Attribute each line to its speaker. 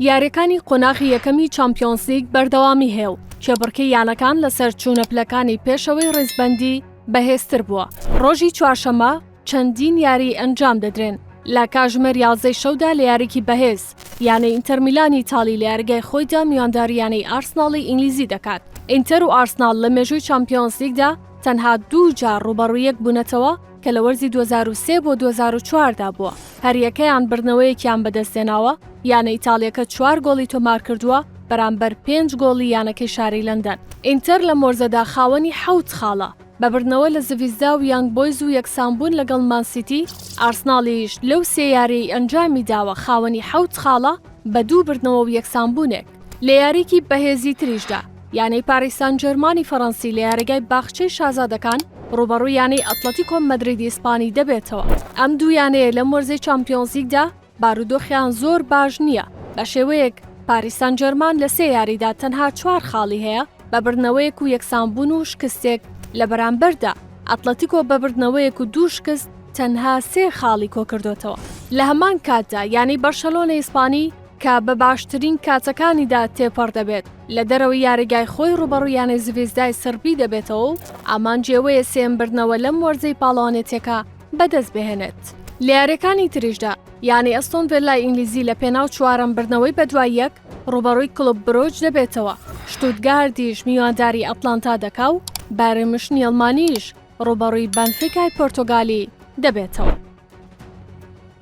Speaker 1: یاریەکانی قۆناغی یەکەمی چامپیۆنزلیگ بەردەوامی هەیە و کێبڕکێی یانەکان لەسەر چوونە پلەکانی پێشەوەی ڕیزبەندی بەهێزتر بووە. ڕۆژی چوارشەممە چەندین یاری ئەنجام دەدرێن، لە کاژمێر یازدەی شەودا لە یاریکی بەهێز، یانەی ئینتەرمیلانی ئیتاڵی لە یاریگای خۆیدا میوانداری یانەی ئارسناڵی ئینگلیزی دەکات. ئینتەر و ئارسناڵ لە مێژووی چامپیۆنزلیگدا تەنها دوو جار ڕووبەڕووی یەک بوونەتەوە کە لە وەرزی 2003 بۆ 2004 دا بووە، هەریەکەیان بردنەوەیەکیان بەدەستهێناوە، یانە ئیتاڵیەکە چوار گۆڵی تۆمارکردووە بەرامبەر پێنج گۆڵی یانەکەی شاری لەندەن. ئینتەر لەم وەرزەدا خاوەنی حەوت خاڵە، بە بردنەوە لە زڤیزدا و یانگ بۆیز و یەکسانبوون لەگەڵ مان سیتی، ئارسناڵیش لەو سێ یارییەی ئەنجامیداوە خاوەنی حەوت خاڵە بە دوو بردنەوە و یەکسانبوونێک. لە یارییەکی بەهێزی تریشدا، یانەی پاریس سانجێرمانی فەرەنسی لە یاریگای باخچەی شازادەکان ڕووبەڕووی یانەی ئەتلەتیکۆ مەدریدی ئیسپانی دەبێتەوە. ئەم دوو یانەیە لەم وەرزەی چامپیۆنزلیگدا بارودۆخیان زۆر باش نییە، بە شێوەیەک پاریس سانجێرمان لە سێ یاریدا تەنها چوار خاڵی هەیە بە بردنەوەیەک و یەکسانبوون و شکستێک، لە بەرامبەردا ئەتلەتیکۆ بە بردنەوەیەک و دوو شکست تەنها سێ خاڵی کۆکردۆتەوە. لە هەمان کاتدا یانەی بەرشەلۆنەی ئیسپانی کە بە باشترین کاتەکانیدا تێپەڕ دەبێت، لە دەرەوەی یاریگای خۆی ڕووبەڕووی یانەی زڤیزدای سڕبی دەبێتەوە و ئامانجی ئەوەیە سێیەم بردنەوە لەم وەرزەی پاڵەوانێتیەکە بەدەستبهێنێت. لە یارییەکانی تریشدا، یانەی ئەستۆن ڤێلای ئینگلیزی لە پێناو چوارەم بردنەوەی بەدوای یەک ڕووبەڕووی کڵوب برۆج دەبێتەوە، شتوتگاردیش میوانداری ئەتلانتا دەکا و بایرن میونشنی ئەڵمانیش ڕووبەڕووی بەنفیکای پۆرتوگالی دەبێتەوە.